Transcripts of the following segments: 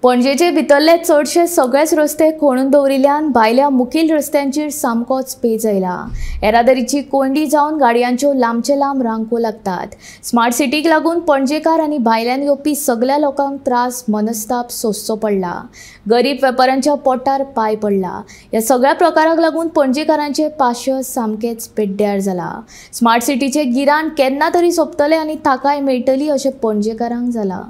पणजेचे भितरले चडशे सगळेच रस्ते खणून दवरिल्ल्यान भायल्या मुखेल रस्त्यांचेर सामकोच पेज आयला. येरादारीची कोंयडी जावन गाडयांच्यो लांबचे लांब रांको लागतात. स्मार्ट सिटीक लागून पणजेकार आनी भायल्यान येवपी सगळ्या लोकांक त्रास मनस्ताप सोंसचो पडला. गरीब वेपाऱ्यांच्या पोटार पांय पडला. ह्या सगळ्या प्रकाराक लागून पणजेकारांचे पाशय सामकेच पेड्ड्यार जाला. स्मार्ट सिटीचे गिराण केन्ना तरी सोंपतले आनी थाकाय मेळटली अशें पणजेकारांक जाला.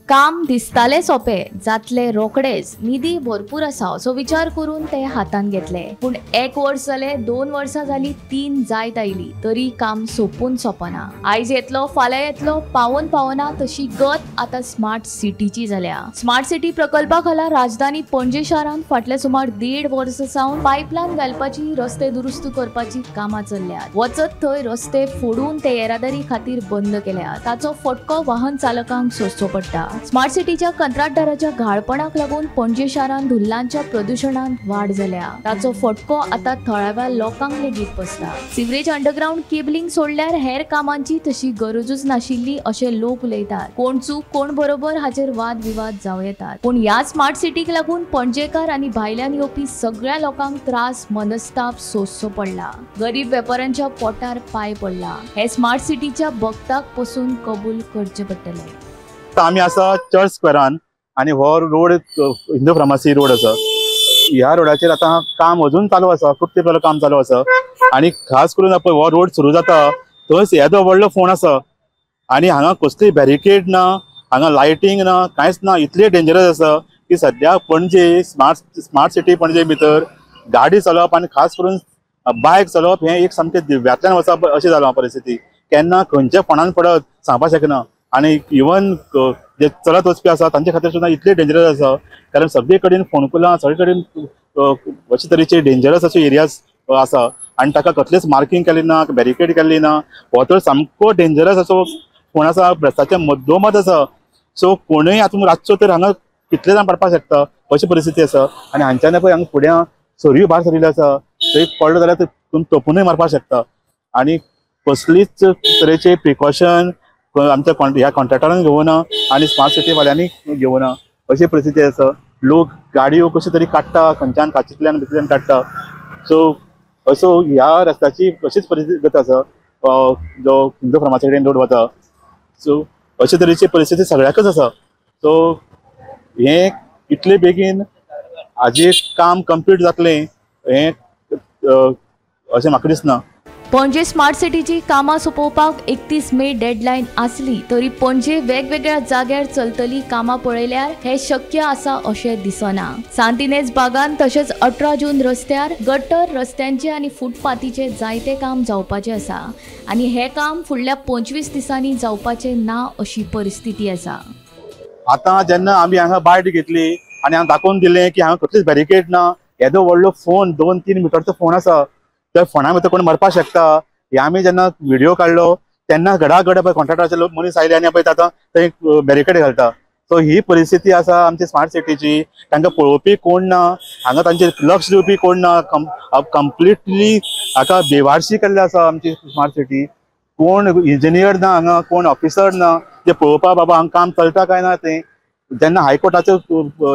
काम दिसताले सोपे जातले रोखडेच, निधी भरपूर आसा असो विचार करून ते हातान घेतले. पूण एक वर्स जालें, 2 वर्सां जाली, 3 जायत आयली तरी काम सोंपून सोंपना. आयज येतलो फाल्यां येतलो पावोन पावना तशी गत आतां स्मार्ट सिटीची जाल्या. स्मार्ट सिटी प्रकल्पा खाला राजधानी पणजे शारांत फाटल्या सुमार 1.5 वर्स सावन पायपलायन घालपाची, रस्ते दुरुस्त करपाची कामां चल्ल्यात. वचत थंय रस्ते फोडून ते येरादारी खातीर बंद केल्या. ताचो फटको वाहन चालकांक सोंसचो पडटा. स्मार्ट सिटीच्या कंत्राटदाराच्या घाळपणाक लागून पणजे शारांत धुल्लांच्या प्रदुशणांत वाड जाल्या. ताचो फटको आतां थळाव्या लोकांक लेगीत बसता. सिवरेज अंडरग्रावंड केबलिंग सोडल्यार हेर कामांची तशी गरजूच नाशिल्ली अशें लोक उलयतात. कोण चूक कोण बरोबर हाचेर वाद विवाद जावं येतात. पूण ह्या स्मार्ट सिटीक लागून पणजेकार आनी भायल्यान येवपी सगळ्या लोकांक त्रास मनस्ताप सोंसचो पडला. गरीब वेपाऱ्यांच्या पोटार पांय पडला. हे स्मार्ट सिटीच्या भक्ताक पसून कबूल करचें पडटलें. आमी आसा चर्च स्क्वेरान आनी हो रोड हिंदू फार्मासी रोड आसा. ह्या रोडाचेर आतां काम अजून चालू आसा, खूब तेंप जालो काम चालू आसा. आनी खास करून पळय हो रोड सुरू जाता थंयच येदो व्हडलो फोण आसा आनी हांगा कसली बॅरिकेड ना, हांगा लायटींग ना, कांयच ना. इतलें डेंजरस आसा की सद्या पणजे स्मार्ट सिटी पणजे भितर गाडी चलोवप आनी खास करून बायक चलोवप हें एक सामकें दिव्यांतल्यान वचप अशें जालां परिस्थिती. केन्ना खंयच्या फोणान पडत सांगपाक शकना. आनी इवन जे चलत वचपी आसा तांचे खातीर सुद्दां इतले डेंजरस आसा, कारण सगळे कडेन फोंडकुलां, सगळे कडेन अशे तरेचे डेंजरस अशे एरियाज आसा आनी ताका कसलेच मार्कींग केलें ना, बॅरिकेड केल्ली ना. हो तर सामको डेंजरस असो फोण आसा, रस्त्याच्या मदोमद आसा. सो कोणूय आतां रातचो तर हांगा कितले जाण पडपाक शकता अशी परिस्थिती आसा. आनी हांच्यान पळय हांगा फुड्यां सरयो भायर सरिल्ली आसा, थंय पडलो जाल्यार तुमी तोपुनूय मारपाक शकता. आनी कसलीच तरेचे प्रिकॉशन आमच्या ह्या कॉन्ट्रॅक्टरान घेवना आनी स्मार्ट सिटी वाल्यांनी घेवना अशी परिस्थिती आसा. लोक गाडयो कश्यो तरी काडटा, खंयच्यान काचींतल्यान भितरल्यान काडटा. सो असो ह्या रस्त्याची अशीच परिस्थिती गत आसा जो हिंदू फार्मासी कडेन रोड वता. सो अशे तरेची परिस्थिती सगळ्याकच आसा. सो हें इतले बेगीन हाजें काम कंप्लीट जातलें हें अशें म्हाका दिसना. पणजे स्मार्ट सिटीची कामां सोंपोवपाक 31 मे डेडलायन आसली तरी पणजे वेगवेगळ्या जाग्यार चलतली कामां पळयल्यार हें शक्य आसा अशें दिसना. सांतिनेज बागान तशेंच 18 जून रस्त्यार गटर रस्त्यांचे आनी फुटपाथीचे जायते काम जावपाचें आसा आनी हें काम फुडल्या 25 दिसांनी जावपाचें ना अशी परिस्थिती आसा. आतां जेन्ना आमी हांगा बायट घेतली आनी हांगा दाखोवन दिलें की हांगा कसलीच बॅरिकेड ना, येदो व्हडलो फोन 2-3 मिटरचो फोन आसा, त्या फोणा भितर कोण मरपाक शकता. हे आमी जेन्ना व्हिडिओ काडलो तेन्ना घडाघड पळय कॉन्ट्रॅक्टराचे लोक मनीस आयले आनी पळय आतां थंय बॅरिकेड घालता. सो ही परिस्थिती आसा आमची स्मार्ट सिटीची. तांकां पळोवपी कोण ना, हांगा तांचेर लक्ष दिवपी कोण ना. कंप्लिटली हाका बेवारशी केल्ली आसा आमची स्मार्ट सिटी. कोण इंजिनियर ना हांगा, कोण ऑफिसर ना जे पळोवपाक बाबा हांगा काम चलता काय ना तें. जेन्ना हायकोर्टाचो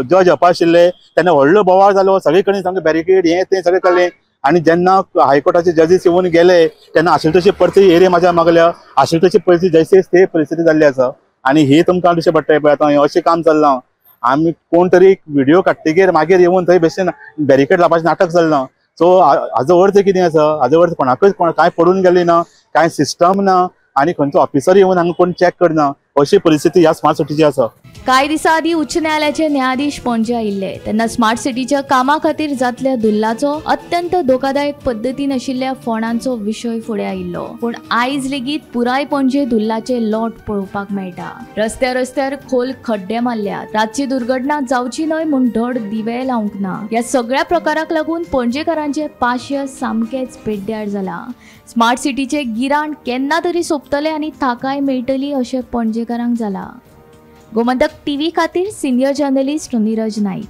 जज येवपा आशिल्ले तेन्ना व्हडलो बोवाळ जालो, सगळे कडेन सामकें बॅरिकेड हें तें सगळें केलें. आनी जेन्ना हायकोर्टाचे जजीस येवन गेले तेन्ना आशिल्ली तशी परती एरिया म्हाज्या मागल्या, आशिल्ली तशी परिस्थिती जैसे ते परिस्थिती जाल्ली आसा. आनी ही तुमकां दिश्टी पडटा पळय आतां हें अशें काम चल्लां. आमी कोण तरी व्हिडिओ काडटकीर मागीर येवन थंय बेश्टें बॅरिकेड लावपाचें नाटक चल्लां. सो हाजो अर्थ कितें आसा, हाजो अर्थ कोणाकूच कांय पडून गेलें ना, कांय सिस्टम ना आनी खंयचो ऑफिसर येवन हांगा कोण चॅक करना अशी परिस्थिती ह्या स्मार्ट सिटीची आसा. कांय दिसां आदीं उच्च न्यायालयाचे न्यायाधीश पणजे आयिल्ले तेन्ना स्मार्ट सिटीच्या कामा खातीर जातल्या धुल्लाचो अत्यंत धोकादायक पद्दतीन आशिल्ल्या फोंडांचो विशय फुडें आयिल्लो. पूण आयज लेगीत पुराय पणजे धुल्लाचे लोट पळोवपाक मेळटा. रस्त्या रस्त्यार खोल खड्डे मारल्यात. रातची दुर्घटना जावची न्हय म्हूण धड दिवे लावंक ना. ह्या सगळ्या प्रकाराक लागून पणजेकारांचे पाशय सामकेच पेड्ड्यार जाला. स्मार्ट सिटीचे गिराण केन्ना तरी सोंपतले आनी थाकाय मेळटली अशें पणजेकारांक जाला. गोमंतक टीव्ही खातीर सिनियर जर्नलिस्ट नीरज नाईक.